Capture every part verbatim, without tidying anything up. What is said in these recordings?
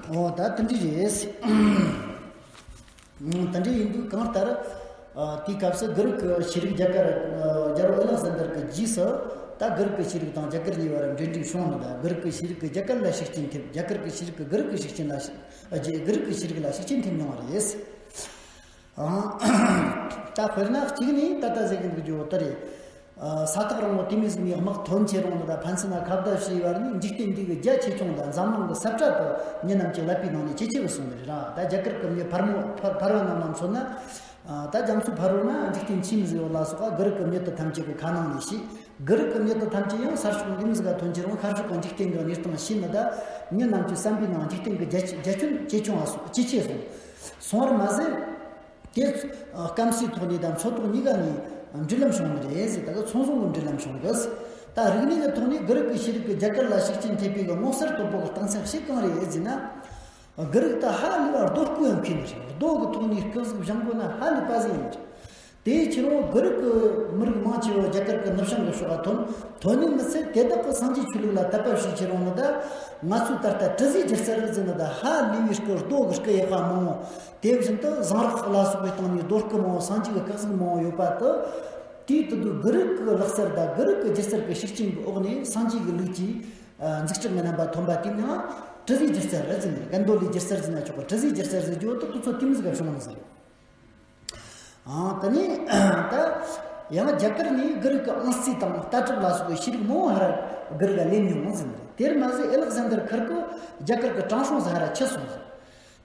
ཨོ་ད་དེ་འདྲ་རེད། ཨང་། དེ་འདྲ་ཡིན་དུས་གང་ལྟར། ཨ། དེའི་སྐབས་སུ་གུ་རུབ་ཀྱི་ཤེས་རིག་རྒྱ་གར། ཨ། རྒྱལ་པོ་ཨ་ལེག་ཟན་དར་གྱི་རྗེས་སུ། ད་གུ་རུབ་ཀྱི་ཤེས་རིག་དང་རྒྱ་གར་གཉིས་བར་འབྲེལ་འདྲིས་བྱུང་ནས། ད་གུ་རུབ་ཀྱི་ཤེས་རིག་གིས་རྒྱ་གར་ལ་ཤུགས་རྐྱེན་ཐེབས། རྒྱ་གར་གྱི་ཤེས་རིག་གིས་གུ་རུབ་ཀྱི་ཤུགས་རྐྱེན་ལ། ཨ། རྒྱ། གུ་རུབ་ཀྱི་ཤེས་རིག་ལ་ཤུགས་རྐྱེན་ཐེབས་མྱོང་བ་རེད། ཨང་། ད་དཔེར་ན་གཅིག་ནས་ད་ལྟ་ཟེར་གྱི་འདུག་རྒྱུ་བོ་དེ་རེད། ཨ། ས་ཐག་རིང་བོ་དེ་མོ་ཟིག་ནས་དམག་ཐོན་ཁྱེར་འོང་ནི་དང་། ཕན་ཚུན་ན་ཁ་བརྡ་བྱས་བར་ནས། འཇིག་རྟེན་འདི་གི་རྒྱ་ཆེ་ཆུང་དང་འཛམ་གླིང་གི་ས་བཀྲ་དེ་མྱི་རྣམས་ཀྱིས་ཀླད་པའི་ནང་ནས་ཇེ་ཆེ་རུ་སོང་ནི་རེད་ར། ད་རྒྱ་གར་གྱི་མྱི་ཕལ་མོ་ཕལ་ཕལ་བ་རྣམས་ལ་མཚོན་ན། ཨ། ད་རྒྱ་མཚོ་ཕ་རོལ་ན་འཇིག་རྟེན་ཆེས་མི་ཟིག་ཡོད་ལ་སོགས་པ། གུ་རུབ་ཀྱི་མྱི་དེ་ཐམས་ཅད་ཀྱི་ཁ་ནང་ནས་ཤེས། གུ་རུབ་ཀྱི་མྱི་དེ་ཐམས་ཅད་ཡང་གསར་ཤོག་འདི་མོ་ཟིག་ག་ཐོན་ཁྱེར་འོང་། ཤར་ཕྱོགས་ཀྱི་འཇིག་རྟེན་གྱི་གནས་སྟངས་ཤེས་ནི་དང་། མྱི་རྣམས་ཀྱི་བསམ་པའི་ནང་འཇིག་རྟེན་གྱི་རྒྱ་ཆེ། རྒྱ་ཁྱོན་ཇེ་ཆུང་ང་སོང་། ཇེ་ཆེ་སོང་། སོང་བར་མ་ཟད། དེ། ཨ། སྐམ་སའི་ཐོག་ནས་དང་མཚོ་ཐོག་གཉིས་ཀ་ནས་འབྲེལ་ལམ་བྱུང་ནི་རེད་ཟེར། ད་ག་ཚོང་ཟོང་གི་འབྲེལ་ལམ་བྱུང་གི། ད་རིག་གནས་ཀྱི་ཐོག་ནས་གུ་རུབ་ཀྱི་ཤེས་རིག་གིས་རྒྱ་གར་ལ་ཤུགས་རྐྱེན་ཐེབས་པའི་གི་ངོ་མཚར་དོད་པོ་གི་རྟགས་མཚན་ཞིག་གང་རེད་ཟེར་ན། གུ་རུབ་ད་ཧ་ལས་པ་རྡོ་རྐོས་ཡང་མཁས་ནི་རེད། རྡོ་གི་ཐོག་ནས་རྐུབ་ཟིག་བཞེངས་དགོས་ན་ཧ་ལས་པ་ཟིག་ཡིན་ནི་རེད། དེའི་ཕྱིར་རོ་གུ་རུབ་ཀྱི་མི་རིགས་མང་ཆེ་བ་རྒྱ་གར་གྱི་ནུབ་བྱང་གི་ཕྱོགས་ལ་ཐོན། ཐོན་ནི་མི་ཚད་དེ་དག་གིས་སངས་རྒྱས་ཆོས་ལུགས་ལ་དད་པ་བྱེད་ཁྱེར་འོང་ནི་ད། ང་ཚོས་ད་ལྟ་དྲི་ཟའི་སྒྱུ་རྩལ་རིག་ཟེར་ནི་ད། ཧ་ལས་པའི་རྐུ། རྡོ་གི་རྐུ་ཡག་པ་མང་བོ། དེ་བཞིན་དུ་ཟངས་རག་ལ་སོགས་པའི་སྟེང་ནས་རྡོ་རྐུ་མང་བོ། སངས་རྒྱས་ཀྱི་སྐུ་གཟུགས་མང་བོ་ཡོད་པ་དེ། དེའི་དུས་དུས་གུ་རུབ་ཀྱི་ལག་རྩལ་དང་གུ་རུབ་ཀྱི་སྒྱུ་རྩལ་གྱི་ཤུགས་རྐྱེན་གྱི་འོག་ནས་སངས་རྒྱས་ཀྱི་ལུགས་ཀྱི། ཨ། འཛུགས་སྐྲུན་གྱི་རྣམ་པ་ཐོན་པ་དེའི་མིང་ང་དྲི་ཟའི་སྒྱུ་རྩལ་རེད་ཟེར་ནས། གན་དྷོ་ལའི་སྒྱུ་རྩལ་ཟེར་ན་ཆོག་གི། དྲི་ཟའི་སྒྱུ་རྩལ་ཟེར་རྒྱུ་དེ་དུས་ཚོད་དེ་མོ་ཟིག་ག་བྱུང་ནི་ཟིག་རེད། ཨང་། དེ་ནས་ད་ཡང་རྒྱ་གར་ནས་གུ་རུབ་ཀྱི་ཨང་རྩིས་དང་ལྟ་གྲུབ་ལ་སོགས་པའི་ཤེས་རིག་མང་བོ་ཧར་ར་གུ་རུབ་ལ་ལེན་མྱོང་ཟེར་ནི་རེད། དེར་མ་ཟད་ཨེ་ལག་ཟན་དར་ཁིར་ཀི་རྒྱ་གར་གྱི་ཀྲང་ཧྲོང་ཟིག་ཧར་ར་ཁྱེར་སོང་ཟེར།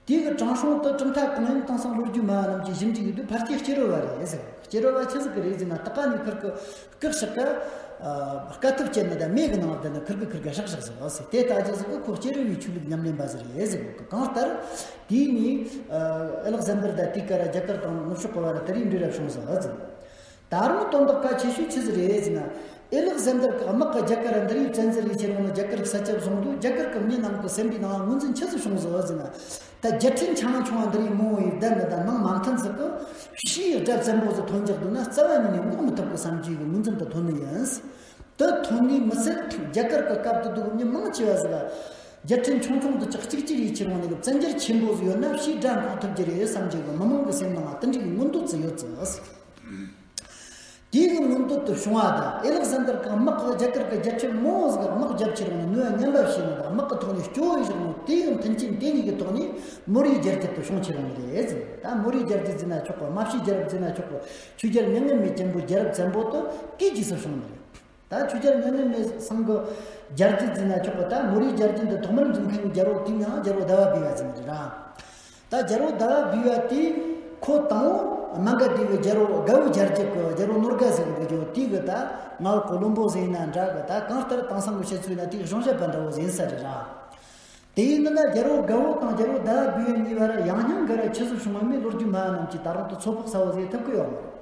དེ་གི་ཀྲང་ཧྲོང་དེ་གྲུབ་མཐའ་གང་ཡིན་དེང་སང་ལོ་རྒྱུས་སྨྲ་བ་རྣམས་ཀྱིས་ཞིབ་འཇུག་ཡིན་དུས་ཕལ་ཆེར་སྐྱེ་རུ་བ་རེད་ཟེར། སྐྱེ་རུ་བ་ཆི་ཟིག་གི་རེད་ཟེར་ན། ད་ག་ནས་ཁིར་ཀི་སྐུ་གཤེགས་ཀ། ཨ། དཀའ་ཐུབ་སྤྱད་ནི་ད་མེ་གི་ནང་བསྡད་ནི། ཁིར་ཀི་ཁིར་ཀི་གཤེགས་གཤེགས་ཟེར་བ་ཟེར། དེ་ལྟ་ཅི་ཟིག་གི་ཁོ་སྐྱེ་རུ་བའི་ཆོས་ལུགས་ཉམས་ལེན་པ་ཟིག་རེད་ཟེར་གོ་གི། གང་ལྟར་དེའི་ནི། ཨ། ཨེ་ལག་ཟན་དར་ད་དེའི་ཀ་ར་རྒྱ་གར་དང་ནུབ་ཕྱོགས་གི་བར་དེ་རིགས་འབྲེལ་བ་བྱུང་ཟིག་ཟེར། ད་རུང་དོན་དག་གལ་ཆེ་ཤོས་ཆི་ཟིག་རེད་ཟེར་ན། ཨེ་ལག་ཟན་དར་གྱི་དམག་གིས་རྒྱ་གར་འདི་རིགས་བཙན་འཛུལ་ཡེ་ཁྱེར་འོང་ནས་རྒྱ་གར་གྱི་ས་ཆ་བཟུང་དུས། རྒྱ་གར་གྱི་མི་རྣམས་ཀྱི་སེམས་པའི་ནང་ངོས་འཛིན་ཆི་ཟིག་བྱུང་ཟིག་ཟེར་ན། ད་རྒྱལ་ཕྲན་ཆུང་ང་ཆུང་ང་འདི་རིགས་མང་བོ་ཡི་བསྡད་ནི་ད་ནང་མ་མཐུན་ཟིག་གི། ཕྱིའི་དགྲ་བཙན་པོ་ཟིག་ཐོན་རྒྱག་འདུག་ན་རྩ་བ་ཉིད་ནས་འགོག་མི་ཐུབ་གི་བསམ་རྒྱུ་གི་ངོས་འཛིན་དེ་ཐོན་ནི་ཡིན། དེ་ཐོན་ནི་མི་ཚད་རྒྱ་གར་གྱི་སྐབས་དེ་དུས་མྱི་མང་ཆེ་བ་ཟིག་ལ། རྒྱལ་ཕྲན་ཆུང་ཆུང་དེ་ཅིག་གཅིག་གཅིག་ཡེ་ཁྱེར་འོང་ནི་གི་བཙན་རྒྱལ་ཆེན་པོ་ཟིག་ཡོད་ན་ཕྱིའི་དགྲ་འགོག་ཐུབ་རྒྱུ་རེད་བསམ་རྒྱུ་གི་མི་མང་གི་སེམས་ནང་ང་དེ་འདྲ་གི་མངོན་འདོད་ཟིག་ཡོད་ཟིག། དེ་གི་མངོན་འདོད་དེ་བྱུང་བ་དང་། ཨེ་ལག་ཟན་དར་གྱི་དམག་གིས་རྒྱ་གར་གྱི་རྒྱལ་ཕྲན་མང་བོ་ཟིག་དམག་རྒྱབ་ཁྱེར་འོང་ནས་ནུས་པ་ཉམས་པ་བྱས་ནས་དང་། དམག་གི་ཐོག་ནས་སྐྱོ་བོ་བཞག་ནོ་དེ་གི་མཐུན་རྐྱེན་དེ་གཉིས་ཀྱི་ཐོག་ནས་མོ་རའི་རྒྱལ་རྒྱུད་དེ་བྱུང་ཁྱེར་འོང་ནི་རེད་ཟེར། ད་མོ་རའི་རྒྱལ་རྒྱུད་ཟེར་ན་ཆོག་གི། རྨ་བྱའི་རྒྱལ་རབས་ཟེར་ན་ཆོག་གི། ཆོས་རྒྱལ་མྱ་ངན་མེད་རྒྱལ་པོའི་རྒྱལ་རབས་བཙན་པོ་དེ་དེའི་རྗེས་སུ་བྱུང་ནི་རེད། ད་ཆོས་རྒྱལ་མྱ་ངན་མེད་ཚང་གི་རྒྱལ་རྒྱུད་ཟེར་ན་ཆོག་གི། ད་མོ་རའི་རྒྱལ་རྒྱུད་འདི་ཐོག་མར་འཛིན་མཁན་གྱི་རྒྱལ་པོ་དེའི་མིང་རྒྱལ་པོ་ཟླ་བ་བི་བ་ཟེར་ནི་རེད་ར། ད་རྒྱལ་པོ་ཟླ་བ་བི་བ་དེས་ཁོ་དང་པོ་མ་ག་དྷ་གི་རྒྱལ་པོ་གའུ་རྒྱལ་རྒྱུད་ཀྱི་རྒྱལ་པོ་ནོར་རྒྱས་ཟེར་གི་འདུག་རྒྱུ་དེ་གི་ད་མངའ་འོག་གི་བློན་པོ་ཟིག་ཡིན་ན་འདྲ་གི། ད་གང་ལྟར་དེང་སང་གི་བཤད་ཚུལ་ན་དེ་གི་གཞུང་ཞབས་པ་འདྲ་བོ་ཟིག་ཡིན་ས་རེད་ར། དེ་ཡིན་ན་རྒྱལ་པོ་གའུ་དང་རྒྱལ་པོ་ཟླ་བ་བི་བ་གཉིས་བར་ཡང་སྙིང་འགལ་ར་ཆི་ཟིག་བྱུང་བ་མིན་ལོ་རྒྱུས་སྨྲ་བ་རྣམས་ཀྱིས་ད་རུང་དེ་ཚོད་དཔག་གསལ་བོ་ཟིག་ཐུབ་གི་ཡོད་མ་རེད།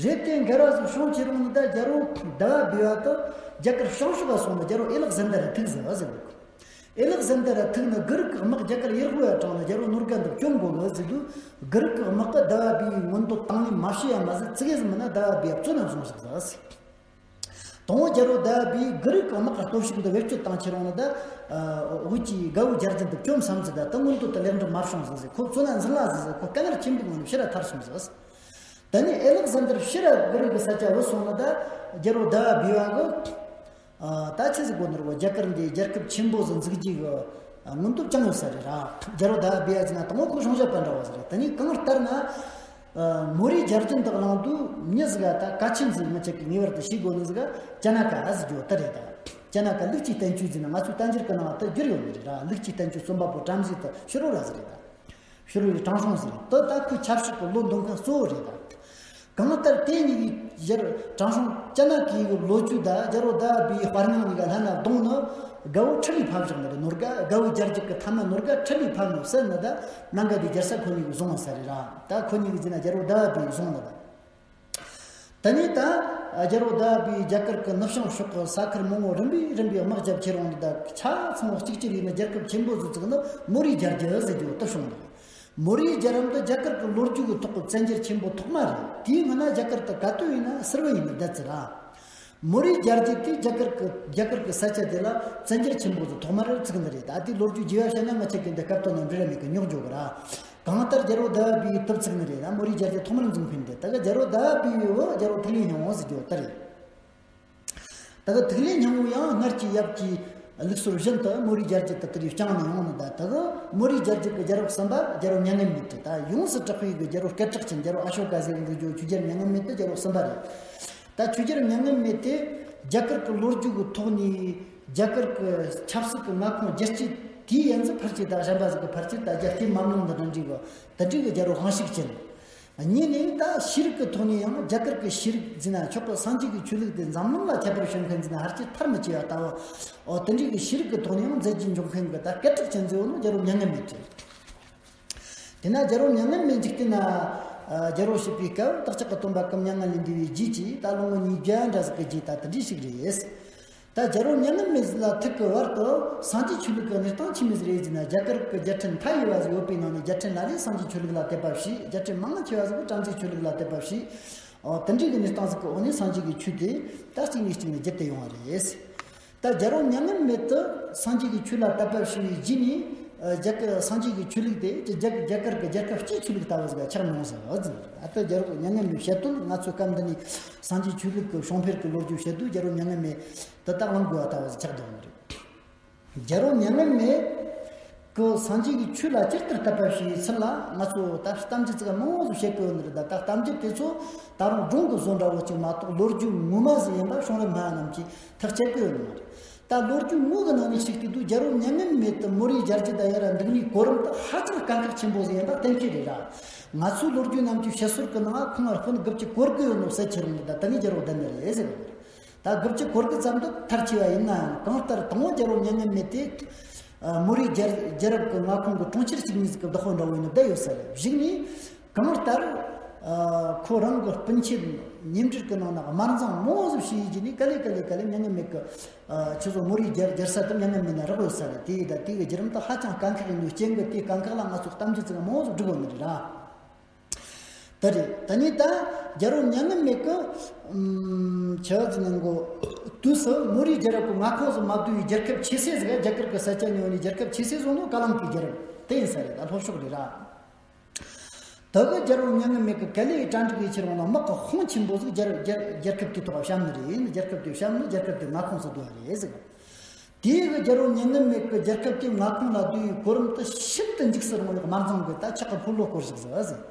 རེད་དེ་འགལ་བ་ཟིག་བྱུང་ཁྱེར་འོང་ནི་ད་རྒྱལ་པོ་ཟླ་བ་བི་བ་དེ་རྒྱ་གར་བྱང་ཕྱོགས་ལ་སོང་ནས་རྒྱལ་པོ་ཨེ་ལག་ཟན་དར་ཐུག་ཟིག་ཟེར་གི། ཨེ་ལག་ཟན་དར་ཐུག་ནས་གུ་རུབ་ཀྱི་དམག་རྒྱ་གར་ཡུལ་དབུས་ལ་དྲངས་ནས་རྒྱལ་པོ་ནོར་རྒྱས་འདི་བཅོམ་དགོས་གི་ཟེར་དུས། གུ་རུབ་ཀྱི་དམག་གིས་ཟླ་བ་བི་བའི་མངོན་འདོད་དང་ལེན་མ་བྱས་ཡ་མ་ཟད། ཙི་གེ་ཟིག་མིན་ན་ཟླ་བ་བི་བ་བཙོན་ན་བཟུང་ཟིག་ཟེར། དང་པོ་རྒྱལ་པོ་ཟླ་བ་བི་གུ་རུབ་ཀྱི་དམག་གི་སྟོབས་ཤུགས་འདི་བེད་སྤྱོད་བཏང་ཁྱེར་འོང་ནི་ད། ཨ། བོད་ཀྱི་གའུ་རྒྱལ་རྒྱུད་འདི་བཅོམ་བསམ་ཟིག། ད་དེ་མངོན་འདོད་དེ་ལེགས་འགྲུབ་མ་བྱུང་ཟིག་ཟེར། ཁོ་བཙོན་ན་འཛུལ་ལ་ཟིག་ཟེར། ཁོ་དཀའ་ངལ་ཆེན་པོའི་ངང་ནས་ཕྱིར་ར་ཐར་སོང་ཟིག། དེ་ནས་ཨེ་ལག་ཟན་དར་ཕྱིར་ར་གུ་རུབ་ཀྱི་ས་ཆ་བུད་སོང་ནི་ད། རྒྱལ་པོ་ཟླ་བ་བི་བ་གིས། ཨ། ད་ཆི་ཟིག་དགོས་ནི་རེད་བོ། རྒྱ་གར་འདི་རྒྱལ་ཁབ་ཆེན་པོ་ཟིག་འཛུགས་རྒྱུ་གི། ཨ། མངོན་འདོད་ཅང་ཡོད་ས་རེད་ར། རྒྱལ་པོ་ཟླ་བ་བི་བ་ཟེར་ན་དང་པོ་ཁོ་གཞུང་ཞབས་པ་འདྲ་བོ་ཟིག་རེད། དེ་ནས་གང་ལྟར་ན། ཨ། མོ་རའི་རྒྱལ་རྒྱུད་འདི་གླེང་དུས་མྱི་ཟིག་ག་ད་གལ་ཆེན་ཟིག་མི་ཆགས་གི། ངེས་པར་དུ་ཤེས་དགོས་ནི་ཟིག་ག་ཅ་ན་ཀ་ཟེར་རྒྱུ་དེ་རེད་ད། ཅ་ན་ཀ་ལུགས་ཀྱི་བསྟན་བཅོས་ཟེར་ན་ང་ཚོའི་བསྟན་འགྱུར་གི་ནང་དེ་བསྒྱུར་ཡོད་ནི་རེད་ར། ལུགས་ཀྱི་བསྟན་བཅོས་རྩོམ་པ་པོ་བྲམ་ཟེ་དེ་ཕྱི་རོལ་ར་ཟིག་རེད་ད། ཕྱི་རོལ་ཡི་ཀྲང་ཧྲོང་ཟེར་དེ་ད་ཁོའི་ཆབ་སྲིད་ཀྱི་བློ་འདོན་མཁན་གཙོ་བོ་རེད་ད། གང་ལྟར་དེ་གཉིས་ཀྱི་རྗེས་ཀྲང་ཧྲོང་ཅ་ན་ཀའི་གི་ལོ་རྒྱུས་དང་རྒྱལ་པོ་ཟླ་བ་བིའི་བར་སྣང་གཉིས་ཀ་ལྷན་ལ་བསྡོངས་ནས། གའུ་ཁྲི་ལས་ཕབ་བཞག་ནི་རེད། ནོར་རྒྱས། གའུ་རྒྱལ་རྒྱུད་ཀྱི་མཐའ་མ་ནོར་རྒྱས་ཁྲི་ལས་ཕབ་ནས་བསད་ནི་ད། ནམ་མཁའ་དེའི་རྒྱལ་ས་ཁོ་གཉིས་ཀྱིས་བཟུང་བ་ས་རེད་ར། ད་ཁོ་གཉིས་ཀྱིས་ཟེར་ན་རྒྱལ་པོ་ཟླ་བ་བིས་བཟུང་ནི་ད། དེ་ནས་ད་རྒྱལ་པོ་ཟླ་བ་བིས་རྒྱ་གར་གྱི་ནུབ་བྱང་ཕྱོགས་ཀྱི་ས་ཁུལ་མང་བོ་རིམ་པས་རིམ་པས་དམག་རྒྱབ་ཁྱེར་འོང་ནི་ད། ཆ་ཚང་བ་གཅིག་གྱུར་ཡིན་ནི་རྒྱལ་ཁབ་ཆེན་པོ་ཟིག་བཙུགས་ནི་མོ་རའི་རྒྱལ་རྒྱུད་ཟེར་རྒྱུ་དེ་བྱུང་ནི་རེད། མོ་རའི་རྒྱལ་རབས་འདི་རྒྱ་གར་གྱི་ལོ་རྒྱུས་ཀྱི་ཐོག་གི་བཙན་རྒྱལ་ཆེན་པོ་ཐོག་མ་རེད། དེའི་སྔོན་ན་རྒྱ་གར་དུ་ག་དུས་ཡིན་ན་སིལ་བུ་ཡིན་ནི་བསྡད་ཟེར་ར། མོ་རའི་རྒྱལ་རྒྱུད་དེ་རྒྱ་གར་གི་རྒྱ་གར་གི་ས་ཆ་དེ་ལ་བཙན་རྒྱལ་ཆེན་པོ་ཚོ་ཐོག་མར་བཙུགས་ནི་རེད། ད་དེ་ལོ་རྒྱུས་རྒྱས་པ་བཤད་ན་ང་ཆ་གི་འདི་སྐབས་ཐོག་ནས་འབྲི་ར་མེད་གི་རྙོག་འཇོག་གི་ར། གང་ལྟར་རྒྱལ་པོ་ཟླ་བ་བྷེ་ཡིས་དེབ་བཙུགས་ནི་རེད། ད་མོ་རའི་རྒྱལ་རྒྱུད་ཐོག་མར་འཛིན་མཁན་དེ་ད་གི་རྒྱལ་པོ་ཟླ་བ་བྷེ་ཡིས་རྒྱལ་པོ་ཐུགས་ལས་སྙིང་པོ་ཟེར་རྒྱུ་དེ་རེད། ད་གི་ཐུགས་ལས་སྙིང་པོ་ཡང་སྔར་གྱི་ཡབ་ཀྱི་ལུགས་སྲོལ་བཞིན་དུ་མོ་རའི་རྒྱལ་རྒྱུད་དེ་དེ་རིགས་བསྐྱངས་ནས་ཡོང་ནི། ད་ད་གི་མོ་རའི་རྒྱལ་རྒྱུད་ཀྱི་རྒྱལ་པོ་གསུམ་པ་རྒྱལ་པོ་མྱ་ངན་མེད་དེ། ད་ཡོངས་སུ་གྲགས་པའི་གི་རྒྱལ་པོ་སྐད་གྲགས་ཅན་རྒྱལ་པོ་ཨ་ཤོ་ཀ་ཟེར་བའི་འདུག་རྒྱུ་ཆོས་རྒྱལ་མྱ་ངན་མེད་དེ་རྒྱལ་པོ་གསུམ་པ་རེད། ད་ཆོས་རྒྱལ་མྱ་ངན་མེད་དེ་རྒྱ་གར་གྱི་ལོ་རྒྱུས་ཀྱི་ཐོག་ནས་རྒྱ་གར་གྱི་ཆབ་སྲིད་ཀྱི་མངའ་ཁོངས་རྒྱལ་སྤྱི་དེའི་ཡན་ཟིག་ཕལ་ཆེར་ད་གཞན་པ་ཟིག་གི་ཕལ་ཆེར་ད་རྒྱལ་སྤྱི་མ་གནང་འདི་འདྲ་འདྲ་གི་དེ་འདྲའི་གི་རྒྱལ་པོ་དབང་ཤུགས་ཅན། གཉིས་ནས་ད་ཤེས་རིག་གི་ཐོག་ནས་ཡང་རྒྱ་གར་གྱི་ཤེས་རིག་ཟེར་ན་ཆོག་གི། སངས་རྒྱས་ཀྱི་ཆོས་ལུགས་དེ་འཛམ་གླིང་ལ་ཁྱབ་པར་བྱུང་མཁན་ཟེར་ན་ཕལ་ཆེར་ཐལ་མི་ཆེ་བ་ལྟ་བུ། འོ་དེ་འདྲའི་གི་ཤེས་རིག་གི་ཐོག་ནས་ཡང་མཛད་རྗེས་འཇོག་མཁན་གི་ད་སྐད་གྲགས་ཅན་ཟེར་བ་ནི་རྒྱལ་པོ་མྱ་ངན་མེད་རེད། དེས་ན་རྒྱལ་པོ་མྱ་ངན་མེད་འཇིག་རྟེན་ན་རྒྱལ་པོ་བྱེད་པའི་སྐབས་བདག་ཅག་གི་སྟོན་པ་སྐུ་མྱ་ངན་ལས་འདས་པའི་རྗེས་ཀྱི་ད་ལོ་ངོ་ཉིས་བརྒྱ་འདྲ་ཟིག་གི་རྗེས་ད་དེ་འདྲའི་ཞིག་རེད། ད་རྒྱལ་པོ་མྱ་ངན་མེད་ལ་ཐུག་གི་བར་དུ་སངས་རྒྱས་ཆོས་ལུགས་ཀྱི་གནས་སྟངས་ཆི་མོ་ཟིག་རེད་ཟེར་ན། རྒྱ་གར་གྱི་རྒྱལ་ཕྲན་མཐའ་ཡས་པ་ཟིག་ཡོད་པའི་ནང་ནས་རྒྱལ་ཕྲན་ལ་ལས་སངས་རྒྱས་ཆོས་ལུགས་ལ་དད་པ་བྱས། རྒྱལ་ཕྲན་མང་ཆེ་བ་ཟིག་གིས་བྲམ་ཟེའི་ཆོས་ལུགས་ལ་དད་པ་བྱས། འོ་དེ་འདྲའི་གི་གནས་སྟངས་ཟིག་གི་འོག་ནས་སངས་རྒྱས་ཀྱི་ཆོས་དེ་ད་གཅིག་ནས་གཅིག་ནས་བརྒྱུད་དེ་ཡོང་བ་རེད། ད་རྒྱལ་པོ་མྱ་ངན་མེད་དུ་སངས་རྒྱས་ཀྱི་ཆོས་ལ་དད་པ་བྱས་པའི་རྗེས་ནས་རྒྱ་གར་སངས་རྒྱས་ཀྱི་ཆོས་ལུགས་དེ་རྒྱ་རྒྱ་གར་གྱི་རྒྱལ་ཁབ་སྤྱིའི་ཆོས་ལུགས་ལྟ་བུ་ཟིག་ཆགས་མྱོང་ཟེར་བ་ཟིག་ད་ལྟ་རྒྱལ་པོ་མྱ་ངན་མེད་བཤད་དོན་ང་ཚོའི་སྐབས་འདི་ནས་སངས་རྒྱས་ཆོས་ལུགས་ཀྱི་བྱུང་འཕེལ་གྱི་ལོ་རྒྱུས་བཤད་དུས་རྒྱལ་པོ་མྱ་ངན་མེད་དེ་ད་གླེང་དགོས་པ་ལྟ་བུ་ཟིག་ཆགས་བསྡད་ཡོད་ནི་རེད། རྒྱལ་པོ་མྱ་ངན་མེད་ཀྱིས་སངས་རྒྱས་ཀྱི་ཆོས་ལ་ཇི་ལྟར་དད་པ་བྱས་པའི་ཚུལ་ལ་ང་ཚོ་ད་གཏམ་རྒྱུད་ཙིག་མང་བོ་ཟིག་བཤད་གི་ཡོད་ནི་རེད། ད་ད་གཏམ་རྒྱུད་དེ་ཚོ་ད་རུང་སྒྲུང་གི་བཟོ་འདྲ་བོ་ཅིག་མ་གཏོགས་ལོ་རྒྱུས་ངོ་མ་ཟིག་ཡིན་པ་བྱུང་རབས་སྨྲ་བ་རྣམས་ཀྱིས་ཐག་བཅད་གི་ཡོད་ནི་མ་རེད། ད་ལོ་རྒྱུས་དངོས་ཀྱི་ནང་ནས་ཞུགས་དུས་རྒྱལ་པོ་མྱ་ངན་མེད་དུ་མོ་རའི་རྒྱལ་རྒྱུད་ད་ཡར་འདུག་ནིའི་གོ་རིམ་དེ་ཧ་ཅང་དཀའ་ཁག་ཆེན་པོ་ཟིག་ཡིན་པ་གཏན་འཁེལ་རེད་ར། ང་ཚོའི་ལོ་རྒྱུས་རྣམས་ཀྱི་བཤད་སྲོལ་གྱི་ནང་ཁོང་ང་དཔོན་དགུ་བཅུ་གོ་དགུ་ཡོད་ནོ་ཟེར་ཁྱེར་འདུག་ད་དེ་ནས་རྒྱལ་པོ་བསྡད་ནི་རེད་ཟེར་བ་རེད། ད་དགུ་བཅུ་གོ་དགུ་ཙམ་དུ་མཐར་ཕྱིན་པ་ཡིན་ནའང་གང་ལྟར་དང་པོ་རྒྱལ་པོ་མྱ་ངན་མེད་དེ། མོ་རའི་རྒྱལ་རྒྱལ་རབས་ཀྱི་མངའ་ཁོངས་ཀྱི་གྲོང་ཁྱེར་གཅིག་གཉིས་ཟིག་གི་བདག་པོ་འདྲ་བོ་ཡིན་ནོ་བསྡད་ཡོད་ས་རེད། གཞུག་ནས་གང་ལྟར་ཁོ་རང་གི་སྤུན་མཆེད་ཉེ་འབྲེལ་གྱི་ནང་ན་དམར་མཛངས་མང་བོ་ཟིག་བྱས་ཡིན་རྗེས་ནས་ག་ལེ་ག་ལེ་ག་ལེ་མྱ་ངན་མེད་ཀྱི་ཁྱེད་ཚོ་མོ་རའི་རྒྱལ་རྒྱལ་ས་དེ་མྱ་ངན་མེད་ན་རག་ཡོད་ས་རེད། དེ་ཡིས་ད་དེ་གི་བརྒྱུད་རིམ་དེ་ཧ་ཅང་དཀའ་ཁག་ཡིན་ནོ་རྐྱེན་གྱིས་དེའི་དཀའ་ཁག་ལ་ང་ཚོ་གཏམ་རྒྱུད་ཙིག་མང་བོ་ཟིག་བསྒྲིགས་ཡོད་ནི་རེད་ར། ད་རེད། ད་ནི་ད་རྒྱལ་པོ་མྱ་ངན་མེད་ཀྱི་ཆི་ཟིག་ནང་གོ་དུས་སུ་མོ་རའི་རྒྱལ་རབས་ཀྱི་མངའ་ཁོངས་སུ་མ་བསྡུས་པའི་རྒྱལ་ཁབ་ཆེ་སེ་ཟིག་རྒྱ་གར་གྱི་ས་ཆ་ཉོ་ནས་རྒྱལ་ཁབ་ཆེ་སེ་བཟུང་ནོ་ཀ་ལང་ཀའི་རྒྱལ་རབས་དེ་ཡིན་ས་རེད། ད་ལྷོ་ཕྱོགས་རེད་ར། ད་གི་རྒྱལ་པོ་མྱ་ངན་མེད་ཀྱི་ག་ལེ་ཡི་གྲ་འགྲིག་ཡི་ཕྱིར་འོང་ན་དམག་གི་དཔུང་ཆེན་པོ་ཟིག་རྒྱལ་རྒྱལ་རྒྱལ་ཁབ་དེའི་ཐོག་བཤམས་ནི་རེད། རྒྱལ་ཁབ་དེ་བཤམས་ནི་རྒྱལ་ཁབ་དེ་མངའ་ཁོངས་སུ་བསྡུ་བ་རེད་ཟེར། དེའི་གི་རྒྱལ་པོ་མྱ་ངན་མེད་ཀྱི་རྒྱལ་ཁབ་དེའི་མངའ་ཁོངས་ལ་བསྡུ་བའི་གོ་རིམ་དེ་ཤིན་ཏུ་འཇིགས་སུ་རུང་བའི་དམར་མཛངས་ཀྱི་ད་ཆག་གི་ཕོ་ལོ་སྐོར་ཞིག་ཟེར་ཟེར།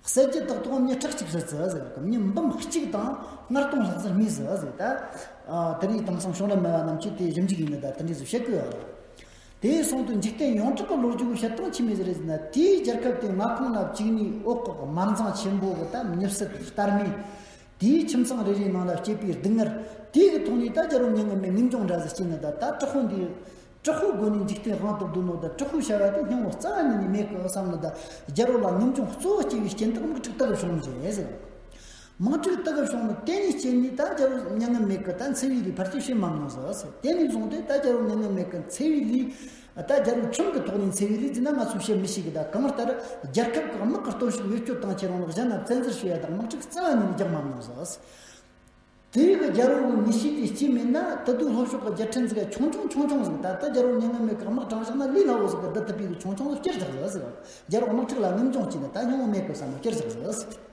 གསད་རྒྱུ་དག་ཐོག་མྱི་ཁྲག་གཅིག་ཟེར་ཟེར་ཟེར་གི་མྱི་འབུམ་གཅིག་དང་ལྔ་སྟོང་ལྷག་ཟེར་མི་ཟེར་ཟེར་ད། དེ་ནས་དེང་སང་བྱུང་རབས་སྨྲ་བ་རྣམས་ཀྱིས་དེ་ཞིབ་འཇུག་ཡིན་ནི་ད་དེ་འདྲས་ཟེར་བཤད་གི་ཡོད་རེད། དེའི་སོང་དུ་འཇིག་རྟེན་ཡོངས་གྲགས་ཀྱི་ལོ་རྒྱུས་ཀྱི་བཤད་སྟངས་ཆི་མོ་ཟིག་རེད་ཟེར་ན། དེའི་རྒྱལ་ཁབ་དེ་མངའ་ཁོངས་ལ་བཅུག་ནས་འོག་གི་དམར་མཛངས་ཆེན་པོ་གི་ད་མི་སེར་དར་མའི། དེའི་ཁྱིམ་ཚང་རེ་རེའི་ནང་ལ་སྐྱེས་པའི་སྡུག་བསྔལ་དེའི་གི་ཐོག་ནས་ད་རྒྱལ་པོ་མྱ་ངན་མེད་ངེས་འབྱུང་འདྲ་ཟིག་སྐྱེས་ནས་ད་ད་དྲག་པོ་འདི་དྲག་པོའི་སྒོ་ནས་འཇིག་རྟེན་དབང་དུ་བསྡུ་ནོ་ད་དྲག་པོའི་བྱ་བ་དེ་སྙིང་པོ་རྩ་བ་ཉིད་ནས་མེད་གི་བསམ་ནས་ད་རྒྱལ་པོ་ལ་ངེས་འབྱུང་གཙོ་བོ་སྐྱེས་པའི་རྐྱེན་དེ་དམག་འཁྲུག་ལྟ་གི་བྱུང་ཟེར་ཟེར། དམག་འཁྲུག་ལྟ་གི་བྱུང་ནས་དེ་ནས་རྐྱེན་ནས་ད་རྒྱལ་པོ་མྱ་ངན་མེད་གི་ད་འཚེ་བའི་ལས་ཕལ་ཆེར་བྱེད་མ་མྱོང་ཟེར་ཟེར། དེ་ནས་བཟུང་སྟེ་ད་རྒྱལ་པོ་མྱ་ངན་མེད་གི་འཚེ་བའི་ལས། ད་རྒྱལ་པོའི་ཁྲིམས་ཀྱི་ཐོག་ནས་འཚེ་བའི་ལས་ཟེར་ན་ང་ཚོས་བཤད་མི་ཤེས་གི། ད་གང་ལྟར་རྒྱལ་ཁབ་ཀྱི་དམག་གི་སྟོབས་ཤུགས་བེད་སྤྱོད་བཏང་ཁྱེར་འོང་ནོ་གཞན་ལ་བཙན་འཛུལ་བྱེད་ཡ་དང་དམག་འཁྲུག་རྩ་བ་ཉིད་ནས་རྒྱག་མ་མྱོང་ཟེར། དེ་གི་རྒྱལ་པོ་གི་ངེས་ཤེས་དེ་སྐྱེས་མེད་ན་ད་དུང་ལྷོ་ཕྱོགས་ཀྱི་རྒྱལ་ཕྲན་ཟིག་ཆུང་ཆུང་ཆུང་ཆུང་ཟིག་ད་ལྟ་རྒྱལ་པོ་མྱ་ངན་མེད་གི་དམག་དྲངས་བཞག་ན་ལས་སླ་བོ་ཟིག་གི་བསྡུ་ཐུབ་པའི་གི་ཆུང་ཆུང་ཟིག་སྐྱུར་བཞག་ཟེར་ཟེར། རྒྱལ་པོ་དམག་འཁྲུག་ལ་ངེས་འབྱུང་སྐྱེས་ནས་ད་སྙིང་པོ་མེད་གི་བསམ་ནས་སྐྱུར་བཞག་ཟེར།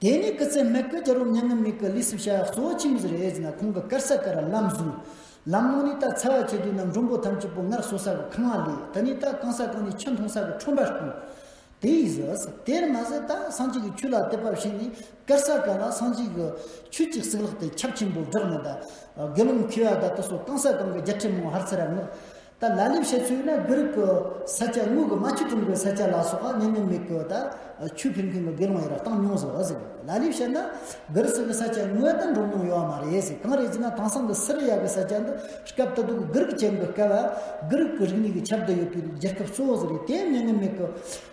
དེ་ནས་སྐུ་ཚེ་སྨད་ཀྱི་རྒྱལ་པོ་མྱ་ངན་མེད་ཀྱི་ལུས་སུ་བྱ་གཙོ་བོ་ཆི་མོ་ཟིག་རེད་ཟེར་ན། ཁོང་གི་དཀར་ས་དཀར་ལམ་བཟུང་། ལམ་ནང་ནས་ད་ཚ་བ་ཆེ་དུས་ན་མགྲོན་པོ་ཐམས་ཅད་པོ་ངལ་གསོ་ས་གི་ཁང་བ་ལས། དེ་ནས་ད་གང་ས་གང་ནས་ཆུ་འཐུང་ས་གི་ཁྲོན་པ་སྤུངས། དེ་ཡིས་ཟེར། དེར་མ་ཟད་ད་སངས་རྒྱས་ཀྱི་ཆོས་ལ་དད་པ་བྱས་ནས་དཀར་ས་དཀར་ལ་སངས་རྒྱས་ཀྱི་ཆོས་ཀྱི་གཙུག་ལག་དེ་ཁྱབ་ཆེན་པོ་བསྒྲགས་ནས། ད་དགེ་སློང་མཁས་པ་ད་དེ་ཚོ་གང་ས་གང་གི་རྒྱལ་ཕྲན་མང་ཧར་ཚུར་མངགས། ད་ལ་ལས་བཤད་ཚུལ་ན་གུ་རུ་གི་ས་ཆ་དངོས་ཀྱི་རྨ་ཆུ་ཀྲུང་གི་ས་ཆ་ལ་སོགས་མྱ་ངན་མེད་ཀྱི་ད་ཆོས་ཕུལ་མཁན་གྱི་དགེ་སློང་ཡར་བཏང་མྱོང་ཟེར་བ་ཟེར། ལ་ལས་བཤད་ན་གུ་རུ་ས་གི་ས་ཆ་དངོས་ད་འགྲོ་མྱོང་ཡོད་མ་རེད་ཟེར། གང་རེད་ཟེར་ན་དེང་སང་གི་སི་རི་ཡ་གི་ས་ཆ་འདི་སྐབས་ད་དུང་གི་གུ་རུ་ཅན་གྱི་སྐབས་གུ་རུ་གི་རིག་གནས་ཀྱི་ཁྱབ་བསྡུ་ཡོད་པའི་རྒྱལ་ཁབ་གཙོ་བོ་ཟིག་རེད། དེ་མྱ་ངན་མེད་ཀྱི་